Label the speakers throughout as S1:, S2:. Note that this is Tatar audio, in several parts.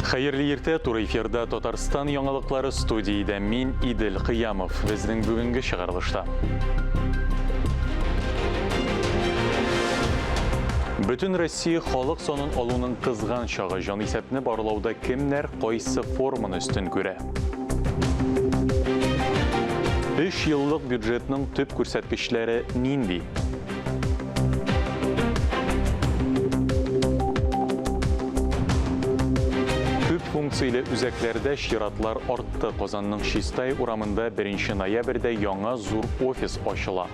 S1: Хәерле иртә, туры эфирда Татарстан яңалыклары студиядә мин Идел Кыямов. Безнең бүгенге чыгарылышта. Бөтен Россия халык санын алуның кызган чагы җанисәпне барлауда кемнәр кайсы форманы өстен күрә? Өч еллык бюджетның төп күрсәткечләре нинди? Күп функцияле үзәкләрдә чиратлар артты. Казанның Чистай урамында 1 ноябрьдә яңа зур офис ачыла.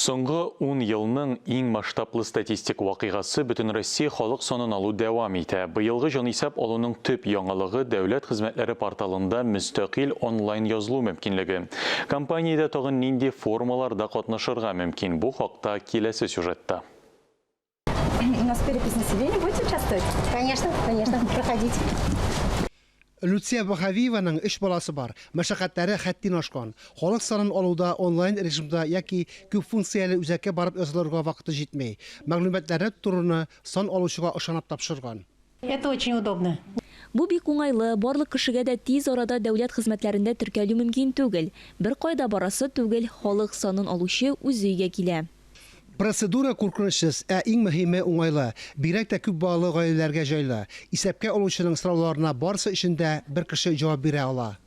S1: Соңгы ун елның иң масштаблы статистик вакыйгасы Бөтенроссия халык санын алу дәвам итә. Быелгы җанисәп алуның төп яңалыгы, дәүләт хезмәтләре порталында мөстәкыйль онлайн язылу мөмкинлеге. Кампаниядә тагын нинди формаларда катнашырга мөмкин? Бу хакта киләсе сюжетта.
S2: У нас перепись населения. Будете участвовать?
S3: Конечно, конечно. Проходите.
S4: Люция Баһавиеваның өч баласы бар. Мәшәкатьләре хәттин ашкан. Халык санын алуда онлайн режимда яки күпфункцияле үзәккә барып язылырга вакыты җитми. Мәгълүматларны тутыруны сан алучыга ышанып тапшырган.
S3: Это очень удобно.
S5: Бу бик уңайлы, барлык кешегә дә тиз арада дәүләт хезмәтләрендә теркәлү мөмкин түгел. Беркая да барасы түгел, халык санын алучы үзе өйгә килә.
S4: Процедура куркынычсыз, ә иң мөһиме, уңайлы. Бигрәк тә күп балалы гаиләләргә җайлы. Исәпкә алучының сорауларына барысы өчен дә бер кеше җавап бирә ала.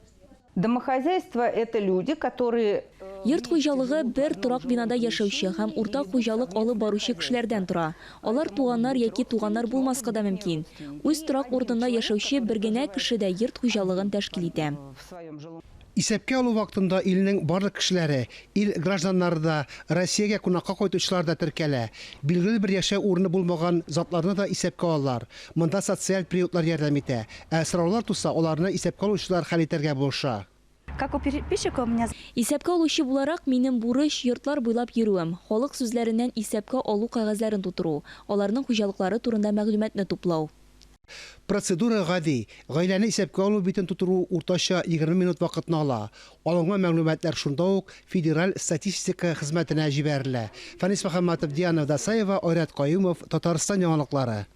S6: Домохозяйство, это люди, которые.
S5: Йорт хуҗалыгы бер торак бинада яшәүче һәм уртак хуҗалык алып баручы кешеләрдән тора. Алар туганнар яки туганнар булмаска да мөмкин. Үз торак урынында яшәүче бер генә кеше дә йорт хуҗалыгын тәшкил итә.
S4: Исәпкә алу вакытында илнең барлык кешеләре, ил гражданнары да, Россиягә кунакка кайтучылар да теркәлә. Билгеле бер яшәү урыны булмаган затларны да исәпкә алалар. Монда социаль приютлар ярдәм итә. Ә сораулар туса, аларны исәпкә алучылар хәл итәргә булыша.
S2: Как у переписчика у меня.
S5: Исәпкә алучы буларак, минем бурыч, йортлар буйлап йөрүем, халык сүзләреннән исәпкә алу кәгазьләрен тутыру, аларның хуҗалыклары турында мәгълүматны туплау.
S4: Процедура гади, гаиләне исәпкә алу битен тутыру уртача 20 минут вакытны ала. Алынган мәгълүматлар шунда ук Федераль статистика хезмәтенә җибәрелә. Фәнис Мөхәммәтов, Диана Дасаева, Айрат Каюмов, Татарстан яңалыклары.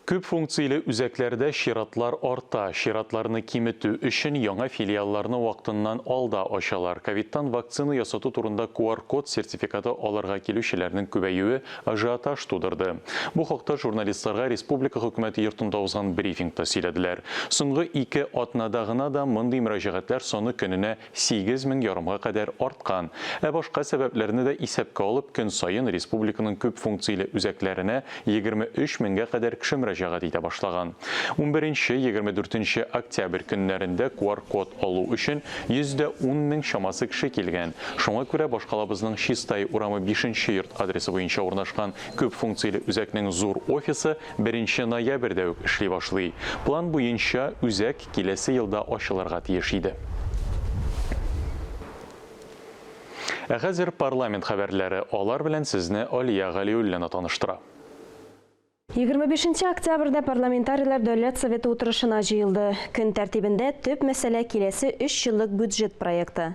S1: Күп функцияле үзәкләрдә чиратлар арта. Чиратларны киметү өчен яңа филиалларны вакытыннан алда ачалар. Ковидтан вакцина ясату турында QR-код сертификаты алырга килүчеләрнең күбәюе Ажиотаж тудырды. Бу хакта журналистларга республика хөкүмәте йортында узган брифингта сөйләделәр. Соңгы ике атнада гына да мондый мөрәҗәгатьләр саны көненә 8 мең ярымга кадәр арткан. Ә башка сәбәпләрне дә исәпкә алып, көн саен республиканың күп функцияле үзәкләренә 23 меңгә кадәр кеше мөрәҗәгать итә башлаган. Унберенче, 24 октябрь көннәрендә QR-код алу өчен 110 мең чамасы кеше килгән. Шуңа күрә башкалабызның Чистай урамы бишенче йорт адресы буенча урнашкан күп функцияле үзәкнең зур офисы беренче ноябрьдә үк эшли башлый. План буенча, үзәк киләсе елда ачылырга тиеш иде. Ә хәзер парламент хәбәрләре, алар белән сезне Алия Галиуллина таныштыра.
S7: 25 нче октябрьдә парламентарийлар Дәүләт Советы утырышына җыелды. Көн тәртибендә төп мәсьәлә киләсе өч еллык бюджет проекты.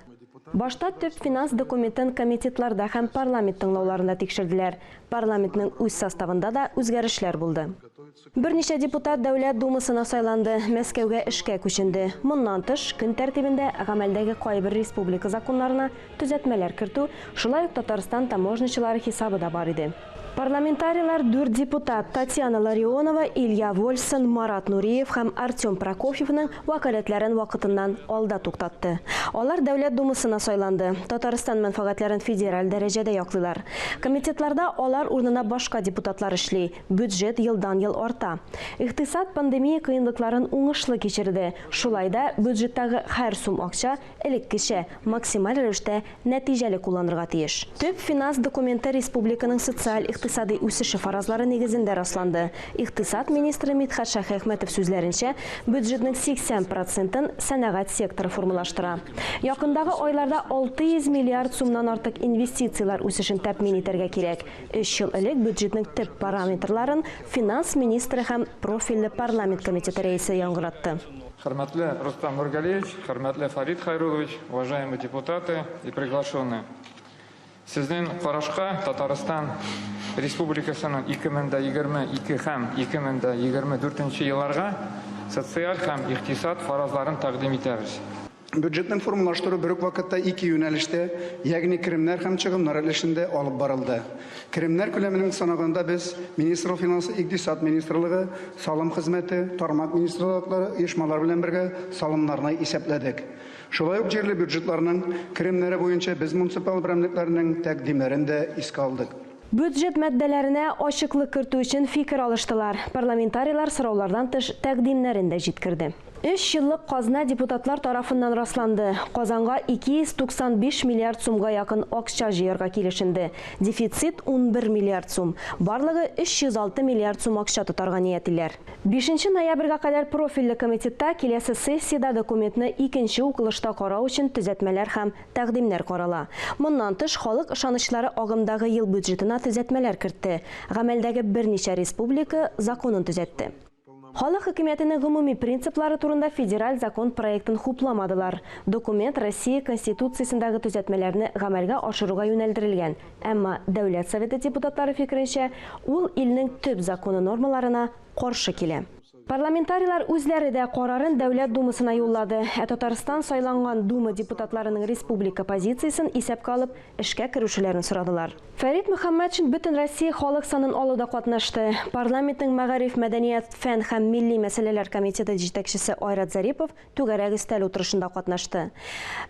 S7: Башта төп финанс документын комитетларда һәм парламент тыңлауларында тикшерделәр. Парламентның үз составында да үзгәрешләр булды. Берничә депутат Дәүләт Думасына сайланды, Мәскәүгә эшкә күченде. Моннан тыш, көн тәртибендә гамәлдәге кайбер республика законнарына төзәтмәләр кертү, шулай ук Татарстан таможнячылары хисабы да бар иде. Парламентарийлар дүрт депутат, Татьяна Ларионова, Илья Вольфсон, Марат Нуриев һәм Артем Прокофьевның вәкаләтләрен вакытыннан алда туктатты. Алар Дәүләт Думасына сайланды, Татарстан мәнфәгатьләрен федераль дәрәҗәдә яклыйлар. Комитетларда алар урынына башка депутатлар эшли, бюджет елдан-ел арта. Икътисад пандемия кыенлыкларын уңышлы кичерде, шулай да бюджеттагы һәр сум акча элеккечә, максималь рәвештә нәтиҗәле кулланырга тиеш. Төп финанс документы республиканың социаль-икътисади. икътисадый үсеше фаразлары нигезендә расланды. Икътисад министры Мидхәт Шаһиәхмәтов сүзләренчә, бюджетның 80 процентын сәнәгать секторы формалаштыра. Якындагы айларда 600 миллиард сумнан артык инвестицияләр үсешен тәэмин итәргә кирәк. Өч ел элек бюджетның төп параметрларын финанс министры һәм профильле парламент комитеты рәисе яңгыратты.
S8: Хөрмәтле Рөстәм Нургалиевич, хөрмәтле Фәрит Хәйруллович, уважаемые депутаты и приглашенные. Сезнең карашка Татарстан Республикасының 2022 һәм 2024 елларга социаль һәм икътисад фаразларын тәкъдим итәбез.
S9: Бюджетны формалаштыру бер үк вакытта ике юнәлештә, ягъни керемнәр һәм чыгымнар өлешендә алып барылды. Керемнәр күләменең санаганда без Министрлык финансы, икътисад министрлыгы, салым хезмәте, тармак министрлыклары, оешмалар белән бергә салымнарны исәпләдек. Шулай ук җирле бюджетларның керемнәре буенча без муниципаль берәмлекләрнең тәкъдимнәрен дә искә алдык.
S7: Бюджет маддәләренә ачыклык кертү өчен фикер алыштылар. Парламентарийлар сораулардан тыш тәкъдимнәрен дә җиткерде. Өч еллык казна депутатлар тарафыннан расланды. Казанга 295 миллиард сумга якын акча җыярга килешенде. Дефицит 11 миллиард сум. Барлыгы 306 миллиард сум акча тотарга ниятлиләр. 5 ноябрьгә кадәр профильле комитетта киләсе сессиядә документны икенче укылышта карау өчен төзәтмәләр һәм тәкъдимнәр карала. Моннан тыш, халык ышанычлары агымдагы ел бюджетына төзәтмәләр кертте. Гамәлдәге берничә республика законын төзәтте. Халык хөкүмәтенең гомуми принциплары турында федераль закон проектын хупламадылар. Документ Россия Конституциясендәге төзәтмәләрне гамәлгә ашыруга юнәлдерелгән. Әмма Дәүләт Советы депутатлары фикеренчә, ул илнең төп законы нормаларына каршы килә. Парламентарийлар үзләре дә карарын Дәүләт Думасына юллады. Ә Татарстан сайланган Дума депутатларының республика позициясен исәпкә алып, эшкә керүчеләрен сорадылар. Фәрит Мөхәммәтшин бөтен Россия халык санын алуда катнашты. Парламентның мәгариф, мәдәният, фән һәм милли мәсьәләләр комитеты җитәкчесе Айрат Зарипов түгәрәк өстәл утырышында катнашты.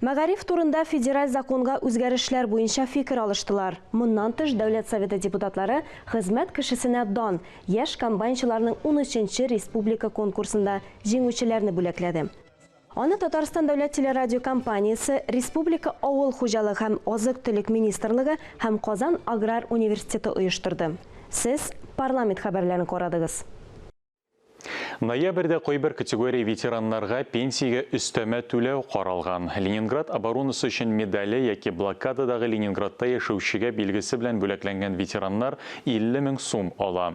S7: Мәгариф турында федераль законга үзгәрешләр буенча фикер алыштылар. Моннан тыш Дәүләт Советы депутатлары хезмәт кешесенә дан яшь комбайнчыларның 13нче республика конкурсында җиңүчеләрне бүләкләде. Аны Татарстан дәүләт телерадиокомпаниясе, Республика авыл хуҗалыгы һәм азык-төлек министрлыгы һәм Казан аграр университеты оештырды. Сез парламент хәбәрләрен карадыгыз.
S1: Ноябрьдә кайбер категория ветераннарга пенсиягә өстәмә түләү каралган. Ленинград оборонасы өчен медале яки блокададагы Ленинградта яшәүчегә билгесе белән бүләкләнгән ветераннар 50 мең сум ала.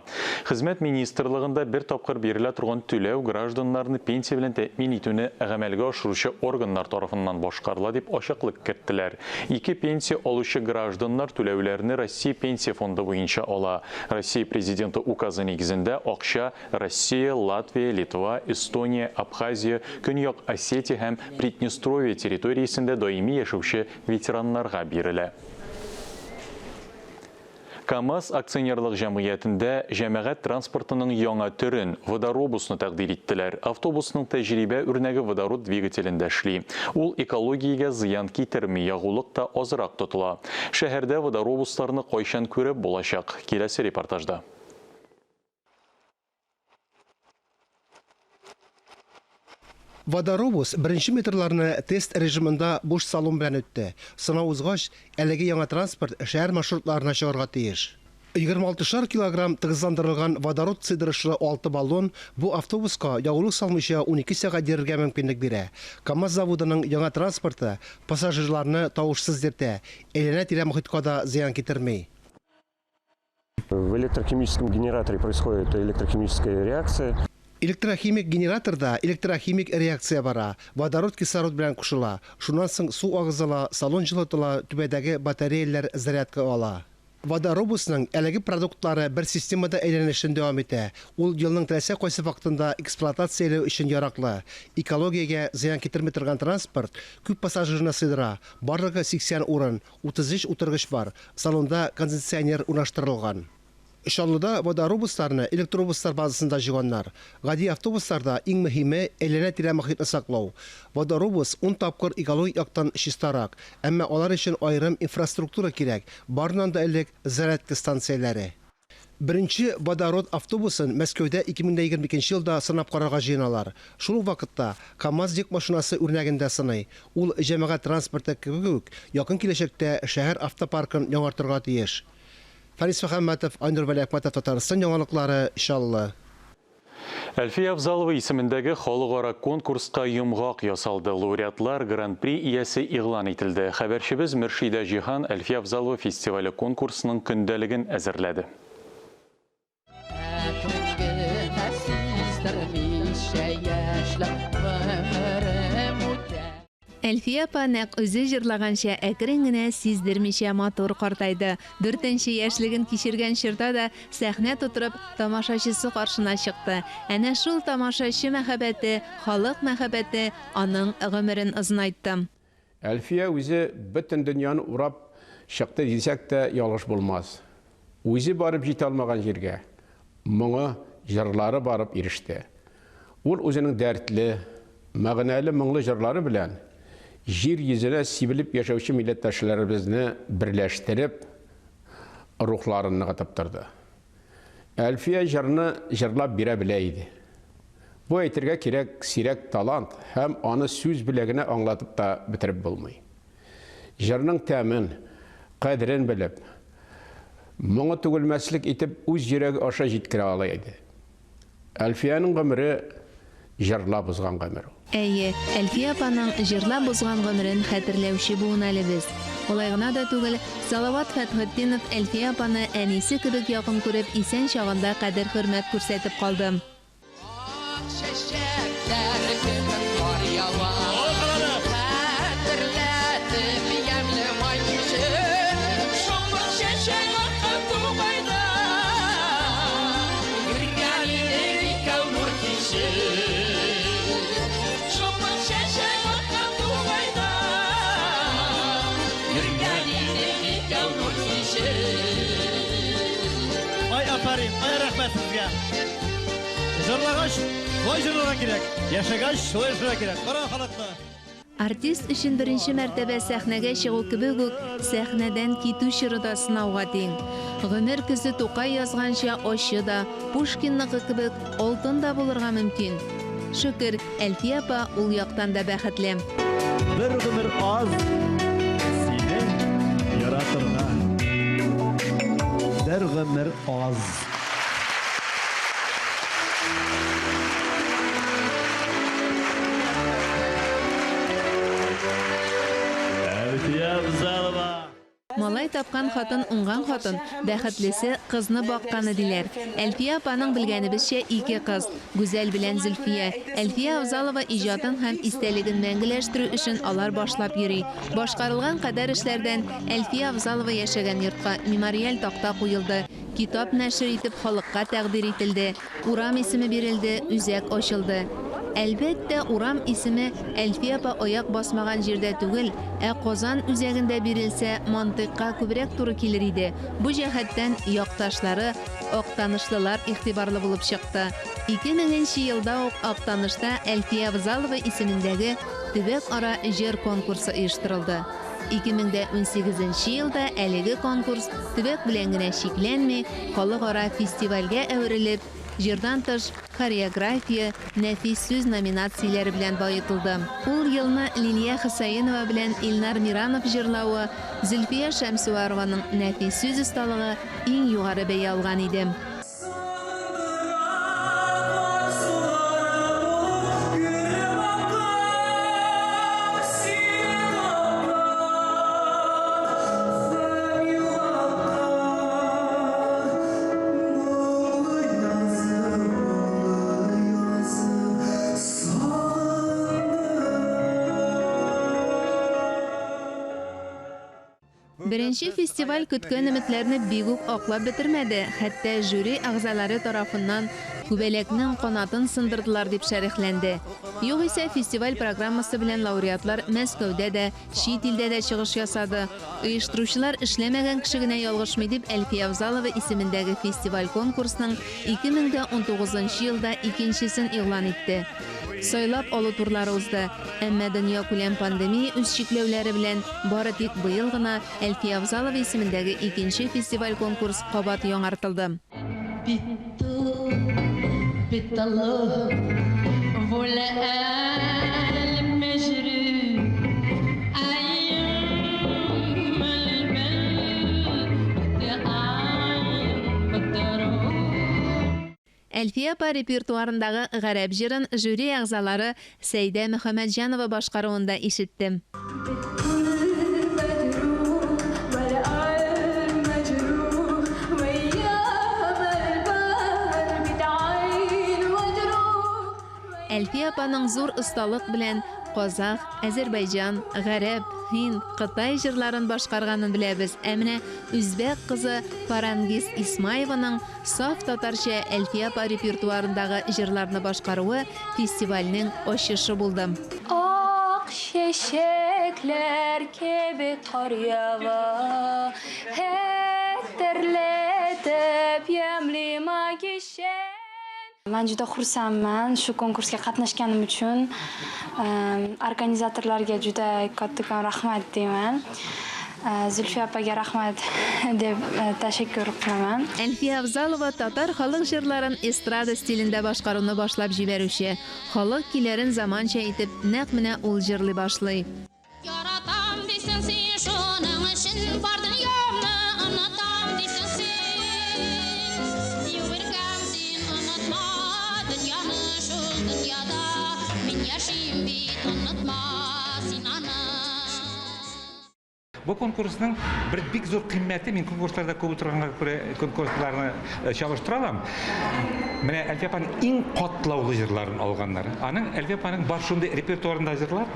S1: Хезмәт министрлыгында бер тапкыр бирелә торган түләү гражданнарны пенсия белән тәэмин итүне гамәлгә ашыручы органнар тарафыннан башкарыла дип ачыклык керттеләр. Ике пенсия алучы гражданнар түләүләрне Россия пенсия фонды буенча ала. Россия президенты указы нигезендә акча Россия, Латвия, Литва, Эстония, Абхазия, Көньяк Осетия һәм Приднестровье территориясендә даими яшәүче ветераннарга бирелә. КАМАЗ акционерлык җәмгыятендә җәмәгать транспортының яңа төрен водоробусны тәкъдир иттеләр. Автобусның тәҗрибә үрнәге водород двигателендә эшли. Ул экологиягә зыян китерми, ягулык та азрак тотыла. Шәһәрдә водоробусларны кайчан күреп булачак? Киләсе репортажда.
S4: Водоробус беренче метрларны тест режимында буш салон белән үтте. Сынау узгач, әлеге яңа транспорт шәһәр маршрутларына чыгарга тиеш. 26 килограмм тыгызландырылган водород сыйдырышлы 6 баллон бу автобуска ягулык салмыйча 12 сәгать йөрергә мөмкинлек бирә. КАМАЗ заводының яңа транспорты пассажирларны тавышсыз йөртә, әйләнә-тирә мохиткә да зыян китерми.
S10: В электрохимическом генераторе происходит электрохимическая реакция.
S4: Электрохимик генераторда электрохимик реакция бара. Водород кислород белән кушыла. Шуннан соң су агызыла, салон җылытыла, түбәдәге батареялар зарядка ала. Водоробусның әлеге продуктлары бер системада әйләнешен дәвам итә. Ул елның теләсә кайсы вакытында эксплуатацияләү өчен яраклы. Экологиягә зыян китерми торган транспорт күп пассажирны сыйдыра. Барлыгы 80 урын, 33 утыргыч бар. Салонда кондиционер урнаштырылган. Чаллыда водоробусларны электробуслар базасында җыйганнар. Гади автобусларда иң мөһиме әйләнә-тирә мохитне саклау. Водоробус 10 тапкыр экологик яктан чистарак, әмма алар өчен аерым инфраструктура кирәк, барыннан да элек зарядка станцияләре. Беренче водород автобусын Мәскәүдә 2022 елда сынап карарга җыеналар. Шул ук вакытта КАМАЗ йөк машинасы үрнәгендә сыный. Ул җәмәгать транспорты кебек үк якын киләчәктә шәһәр автопаркын яңартырга тиеш. Фарис Мөхәммәтов, Айнур Вәлиәхмәтов, Татарстан яңалыклары, Чаллы.
S1: Әлфия Авзалова исемендәге халыкара конкурска йомгак ясалды. Лауреатлар, Гран-при иясе игълан ителде. Хәбәрчебез Мөршидә Җиһан Әлфия Авзалова фестивале конкурсының көндәлеген әзерләде.
S11: Әлфия апа нәкъ үзе җырлаганча әкрен генә, сиздермичә матур картайды. Дүртенче яшьлеген кичергән чорда да сәхнә тутырып, тамашачысы каршына чыкты. Әнә шул тамашачы мәхәббәте, халык мәхәббәте аның гомерен озынайтты.
S12: Әлфия үзе бөтен дөньяны урап чыкты дисәк тә ялгыш булмас. Үзе барып җитә алмаган җиргә моңы, җырлары барып иреште. Ул үзенең дәртле, мәгънәле моңлы җырлары белән җир йөзенә сибелеп яшәүче милләттәшләребезне берләштереп, рухларын ныгытып торды. Әлфия җырны җырлап бирә белә иде. Бу, әйтергә кирәк, сирәк талант һәм аны сүз белә генә аңлатып та бетереп булмый. Җырның тәмен, кадерен белеп, моңы түгелмәслек итеп үз йөрәге аша җиткерә ала иде. Әлфиянең гомере җырлап узган гомер ул.
S11: Әйе, Әлфия апаның җырлап узган гомерен хәтерләүче буын әле без. Алай гына да түгел, Салават Фәтхетдинов Әлфия апаны әнисе кебек якын күреп, исән чагында кадер-хөрмәт күрсәтеп калды.
S13: Ак чәчәкләр кебек кар ява. Хәтерләтеп ямьле май кичен. Шомырт чәчәк аткан тугайда. Йөргән идек икәү нур кичеп. Шомырт чәчәк аткан тугайда. Йөргән идек икәү нур кичеп.
S14: Ай, афәрин, ай, рәхмәт сезгә. Җырлагач, шулай җырларга кирәк. Яшәгәч, шулай яшәргә кирәк. Кара халыкны.
S11: Артист өчен беренче мәртәбә сәхнәгә чыгу кебек үк, сәхнәдән китү чоры да сынауга тиң. Гомер көзе Тукай язганча ачы да, Пушкинныкы кебек алтын да булырга мөмкин. Шөкер, Әлфия апа ул яктан да бәхетле.
S14: Бер гомер аз сине яратырга. Бер гомер аз. Әлфия Абзалова.
S11: Малай тапкан хатын уңган хатын, бәхетлесе, кызны бакканы, диләр. Әлфия апаның, белгәнебезчә, ике кыз, Гүзәл белән Зөлфия. Әлфия Авзалова иҗатын һәм истәлеген мәңгеләштерү эшен алар башлап йөри. Башкарылган кадәр эшләрдән Әлфия Авзалова яшәгән йортка мемориаль такта куелды, китап нәшер итеп халыкка тәкъдир ителде, урам исеме бирелде, үзәк ачылды. Әлбәттә, урам исеме Әлфия апа аяк басмаган җирдә түгел, ә Казан үзәгендә бирелсә, мантыйкка күбрәк туры килер иде. Бу җәһәттән якташлары, актанышлылар игътибарлы булып чыкты. 2000 нче елда ук Актанышта Әлфия Авзалова исемендәге төбәк-ара җыр конкурсы оештырылды. 2018 нче елда әлеге конкурс төбәк белән генә чикләнми, халыкара фестивальгә әверелеп, Җырдан тыш, хореография, нәфис сүз номинацияләре белән баетылды. Ул елны Лилия Хөсәенова белән Илнар Миранов җырлавы, Зөлфия Шәмсуарованың нәфис сүз осталыгы иң югары бәя алган иде. Беренче фестиваль көткән өметләрне бик үк аклап бетермәде, хәтта жюри әгъзалары тарафыннан күбәләкнең канатын сындырдылар дип шәрехләнде. Югыйсә, фестиваль программасы белән лауреатлар Мәскәүдә дә, Чит илдә дә чыгыш ясады. Оештыручылар эшләмәгән кеше генә ялгышмый дип Әлфия Авзалова исемендәге фестиваль-конкурсның 2019 нчы елда икенчесен игълан итте. Сайлап алу турлары узды. Әмма дөньякүләм пандемия үз чикләүләре белән бары тик быел гына Әлфия Авзалова исемендәге икенче фестиваль-конкурс кабат яңартылды. Әлфия апа репертуарындагы гарәп җырын жюри әгъзалары Сәйдә Мөхәммәтҗанова башкаруында ишетте. Әлфия апаның зур осталык белән казах, әзербайҗан, гарәп, һинд, кытай җырларын башкарганын беләбез. Ә менә үзбәк кызы Фарангиз Исмаеваның саф татарча Әлфия апа репертуарындагы җырларны башкаруы фестивальнең ачышы булды.
S15: Ак чәчәкләр кебек кар ява, Хәтерләтеп ямьле май кичен.
S2: Man juda xursandman shu konkursga qatnashganim uchun. Organizatorlarga juda kattakon rahmat deyman. Zulfiya opaga rahmat deb tashakkur qilaman.
S11: Әлфия Авзалова татар халык җырларын эстрада стилендә башкаруны башлап җибәрүче. Халык көйләрен заманча итеп нәкъ менә ул җырлый башлый.
S15: Яратам дисең син, шуның өчен бар дөньямны онытам дисең син. Юк син онытма дөньяны, шул дөньяда мин яшим бит, онытма син аны.
S16: Бу конкурсның бер бик зур кыйммәте, мин конкурсларда күп утырганга күрә конкурсларны чагыштыра алам. Менә Әлфия апаның иң катлаулы җырларын алганнар. Аның Әлфия апаның бар шундый репертуарында җырлар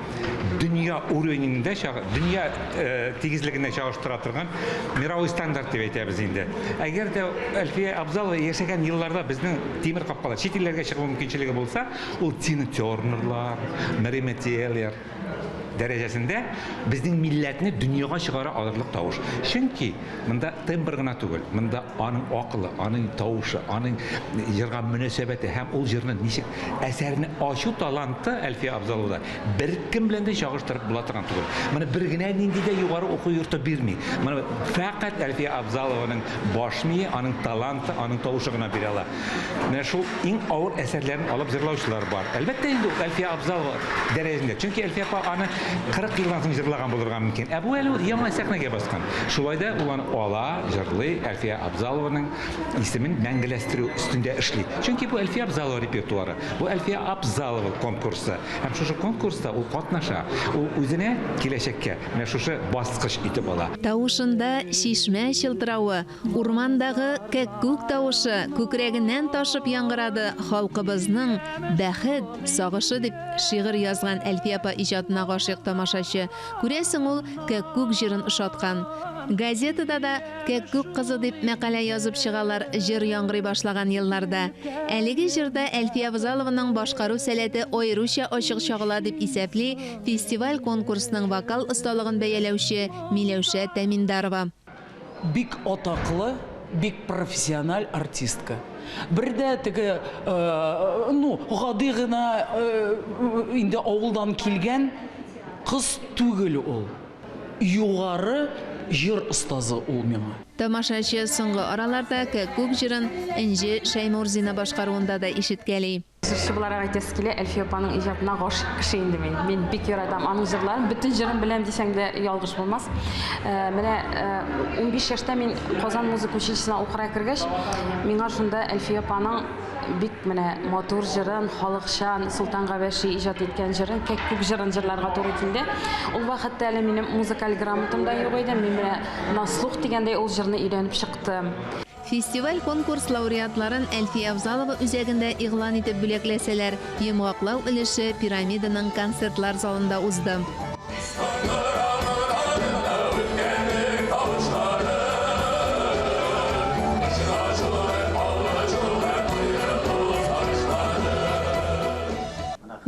S16: дөнья уровенендә, дөнья тигезлегендә чагыштыра торган мировой стандарт дип әйтәбез инде. Әгәр дә Әлфия Абзалова яшәгән елларда безнең тимер капкалар чит илләргә чыгу мөмкинчелеге булса, ул Тина Тернерлар, Мэри Метеллер дәрәҗәсендә безнең милләтне дөньяга чыгара алырлык тавыш. Чөнки монда тембр гына түгел, монда аның акылы, аның тавышы, аның җырга мөнәсәбәте һәм ул җырны ничек әсәрне ачу таланты Әлфия Абзаловада беркем белән дә чагыштырып була торган түгел. Моны бер генә нинди дә югары уку йорты бирми. Моны фәкать Әлфия Абзалованың баш мие, аның таланты, аның тавышы гына бирә ала. Менә шул иң авыр әсәрләрен алып җырлаучылар бар. Әлбәттә инде Әлфия Абзалова дәрәҗәсендә. Чөнки Әлфия апа аны 40 елдан соң җырлаган булырга мөмкин. Ә бу әле яңа сәхнәгә баскан. Шулай да ул аны ала, җырлый, Әлфия Абзалованың исемен мәңгеләштерү өстендә эшли. Чөнки бу Әлфия Абзалова репертуары, бу Әлфия Абзалова конкурсы. Һәм шушы конкурста ул катнаша. Ул үзенә киләчәккә менә шушы баскыч итеп ала.
S11: Тавышында чишмә чылтыравы, урмандагы кәккүк тавышы күкрәгеннән ташып яңгырады халкыбызның бәхет сагышы дип шигырь язган Әлфия апа иҗатына гашыйк тамашачы. Күрәсең, ул кәккүк җырын ошаткан. Газетада да Кәккүк кызы дип мәкалә язып чыгалар җыр яңгырый башлаган елларда. Әлеге җырда Әлфия Авзалованың башкару сәләте аеруча ачык чагыла дип исәпли фестиваль-конкурсның вокал осталыгын бәяләүче Миләүшә Тәминдарова.
S17: Бик атаклы, бик профессиональ артистка. Бер дә теге, ну, гади гына инде авылдан килгән кыз түгел ул. Югары җыр остазы ул миңа.
S11: Тамашачы соңгы араларда Кәккүк җырын Энҗе Шәймурзина башкаруында да ишеткәли.
S18: Җырчы буларак әйтәсе килә, Әлфия апаның иҗатына гашыйк кеше инде мин. Мин бик яратам аның җырларын, бөтен җырын беләм дисәң дә ялгыш булмас. Менә 15 яшьтә мин Казан музыка училищесына укырга кергәч, миңа шунда Әлфия апаның бик менә матур җырын, халыкчан Солтан Габәши иҗат иткән җырын, Кәккүк җырын җырларга туры килде. Ул вакытта әле минем музыкаль грамотам да юк иде. Мин менә на слух дигәндәй ул җырны өйрәнеп чыктым.
S11: Фестиваль-конкурс лауреатларын Әлфия Авзалова үзәгендә игълан итеп бүләкләсәләр, йомгаклау өлеше Пирамиданың концертлар залында узды.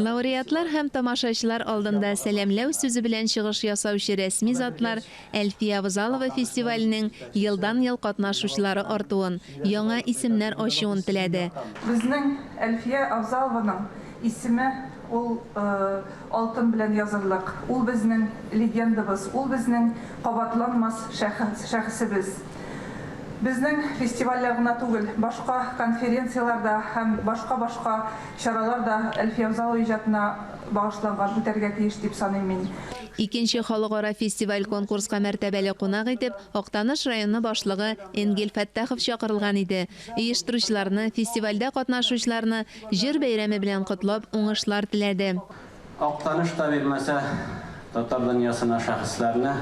S11: Лауреатлар һәм тамашачылар алдында сәламләү сүзе белән чыгыш ясаучы рәсми затлар Әлфия Авзалова фестиваленең елдан-ел катнашучылары артуын, яңа исемнәр ачуын теләде.
S19: Безнең Әлфия Авзалованың исеме ул алтын белән язырлык. Ул безнең легендабыз, ул безнең кабатланмас шәхесебез. Безнең фестивальләр гына түгел, башка конференцияләр дә һәм башка-башка чаралар да Әлфия Авзалова иҗатына багышланган үтәргә тиеш дип саныйм мин.
S11: Икенче халыкара фестиваль-конкурска мәртәбәле кунак итеп Актаныш районы башлыгы Энгель Фәттахов чакырылган иде. Оештыручыларны, фестивальдә катнашучыларны җыр бәйрәме белән котлап, уңышлар теләде.
S20: Актаныш та бирмәсә, татар дөньясына шәхесләрне,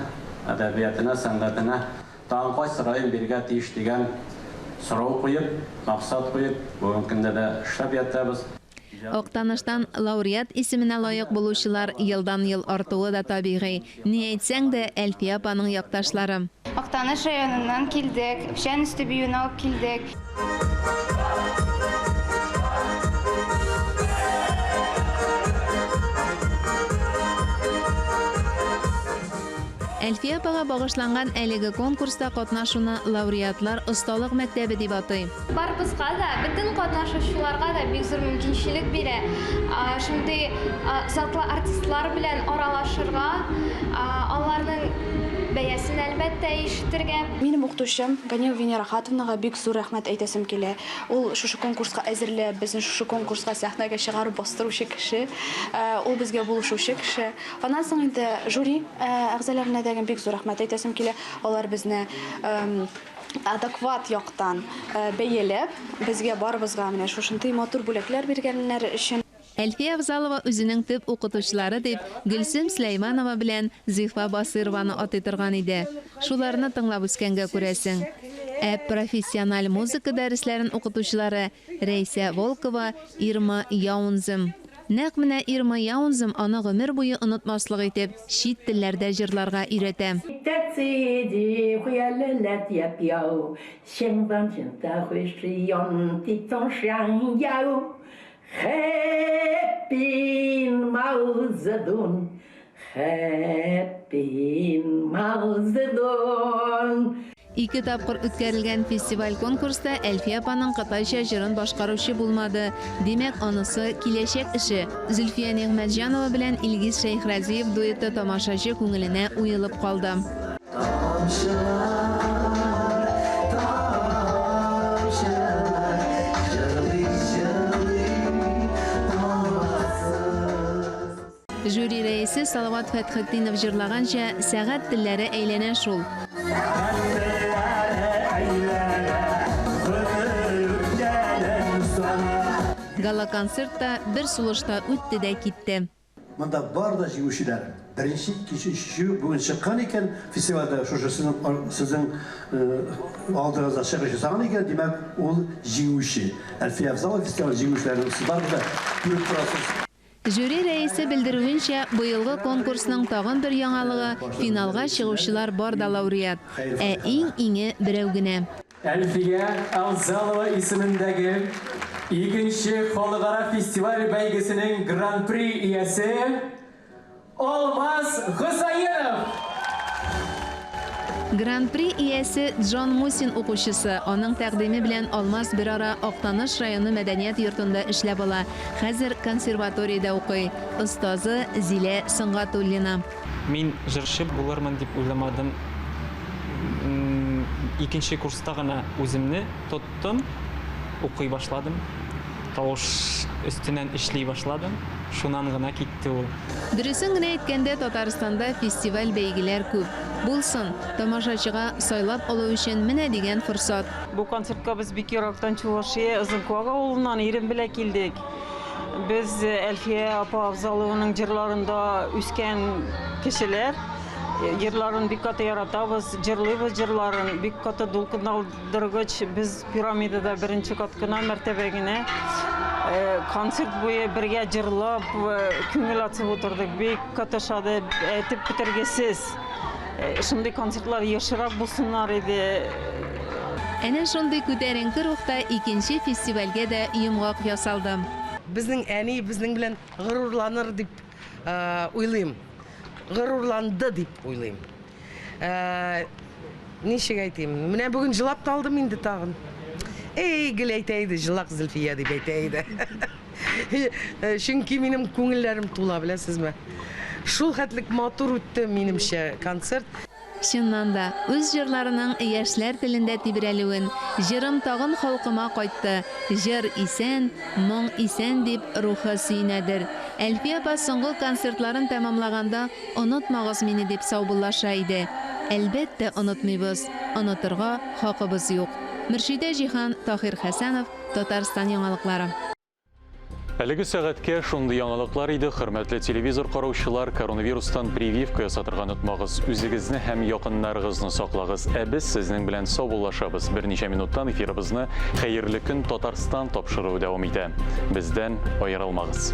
S20: әдәбиятына, сәнгатенә тагын кайсы район бирергә тиеш дигән сорау куеп, максат куеп, бүгенге көндә дә эшләп ятабыз.
S11: Актаныштан лауреат исеменә лаек булучылар елдан-ел артуы да табигый. Ни әйтсәң дә, Әлфия апаның якташлары.
S2: Актаныш районыннан килдек, Печән өсте биюен алып килдек.
S11: Әлфия апага багышланган әлеге конкурста катнашуны лауреатлар осталык мәктәбе дип атый.
S2: Барыбызга да, бөтен катнашучыларга да бик зур мөмкинчелек бирә шундый затлы артистлар белән аралашырга, аларның бәясен, әлбәттә, ишетергә.
S21: Минем укытучым Ганева Венера Хатовнага бик зур рәхмәт әйтәсем килә. Ул шушы конкурска әзерләп, безне шушы конкурска сәхнәгә чыгарып бастыручы кеше, ул безгә булышучы кеше. Аннан соң инде жюри әгъзаларына дә бик зур рәхмәт әйтәсем килә. Алар безне адекват яктан бәяләп, безгә барыбызга менә шушындый матур бүләкләр биргәннәре өчен.
S11: Әлфия Авзалова үзенең төп укытучылары дип Гөлсем Сөләйманова белән Зифа Басыйрованы атый торган иде. Шуларны тыңлап үскәнгә күрәсең. Ә профессиональ музыка дәресләрен укытучылары Рәйсә Волкова, Ирма Яунзем. Нәкъ менә Ирма Яунзем аны гомер буе онытмаслык итеп чит телләрдә җырларга өйрәтә. Ике тапкыр үткәрелгән фестиваль-конкурста Әлфия апаның кытайча җырын башкаручы булмады. Димәк, анысы, киләчәк эше. Зөлфия Нигъмәтҗанова белән Илгиз Шәйхразиев дуэты тамашачы күңеленә уелып калды.
S13: Тамчылар, тамчылар, җырлый, җырлый тамасыз.
S11: Жюри рәисе Салават Фәтхетдинов җырлаганча, сәгать телләре әйләнә шул. Гала-концерт та бер сулышта үтте дә китте.
S22: Монда бар да җиңүчеләр. Беренче, икенче, өченче бүген чыккан икән, фестивальдә шушы сезнең сезнең алдыгызда чыгыш ясаган икән, димәк, ул җиңүче. Әлфия Авзалова фестивале җиңүчеләрен сез барыгыз да күреп торасыз.
S11: Жюри рәисе белдерүенчә, быелгы конкурсның тагын бер яңалыгы, финалга чыгучылар бар да лауреат. Ә иң-иңе берәү генә.
S23: Әлфия Авзалова исемендәге икенче халыкара фестиваль-бәйгесенең Гран-при иясе, Алмаз Хөсәенов!
S11: Гран-при иясе Джон Мусин укучысы. Аның тәкъдиме белән Алмаз берара Актаныш районы мәдәният йортында эшләп ала. Хәзер консерваториядә укый. Остазы, Зилә Сөнгатуллина.
S24: Мин җырчы булырмын дип уйламадым. Икенче курста гына үземне тоттым, укый башладым. Тавыш өстеннән эшли башладым. Шуннан гына китте ул.
S11: Дөресен генә әйткәндә, Татарстанда фестиваль-бәйгеләр күп. Булсын! Тамашачыга сайлап алу өчен менә дигән форсат.
S25: Бу концертка без бик ерактан Чувашия, Озынкуак авылыннан ирем белән килдек. Без Әлфия апа Авзалованың җырларында үскән кешеләр. Җырларын бик каты яратабыз, җырлыйбыз җырларын, бик каты дулкынландыргыч. Без Пирамидада беренче кат кына, мәртәбә генә. Э, концерт буе бергә җырлап, э, күңел ачып утырдык. Бик каты ошады, әйтеп бетергесез. Э, шундый концертлар ешрак булсыннар иде.
S11: Әнә шундый күтәренке рухта икенче фестивальгә дә йомгак ясалды.
S26: Безнең әни безнең белән горурланыр дип уйлыйм. Горурланды дип уйлыйм. Ә, ничек әйтим? Менә бүген җылап та алдым инде тагын. Эй, гел әйтә иде, җылак Зөлфия дип әйтә иде. Чөнки минем күңелләрем тула, беләсезме? Шул хәтлек матур үтте минемчә концерт.
S11: Чыннан да, үз җырларының яшьләр телендә тибрәлүен, Җырым тагын халкыма кайтты, җыр исән, моң исән дип рухы сөенәдер. Әлфия апа соңгы концертларын тәмамлаганда Онытмагыз мине дип саубуллаша иде. Әлбәттә, онытмыйбыз, онытырга хакыбыз юк. Мөршидә Җиһан, Таһир Хәсәнов, Татарстан яңалыклары.
S1: Әлеге сәгатькә шундый яңалыклар иде, хөрмәтле телевизор караучылар, коронавирустан прививка ясатырга онытмагыз, үзегезне һәм якыннарыгызны саклагыз. Ә без сезнең белән саубуллашабыз. Берничә минуттан эфирыбызны Хәерле көн, Татарстан тапшыруы дәвам итә. Бездән аерылмагыз.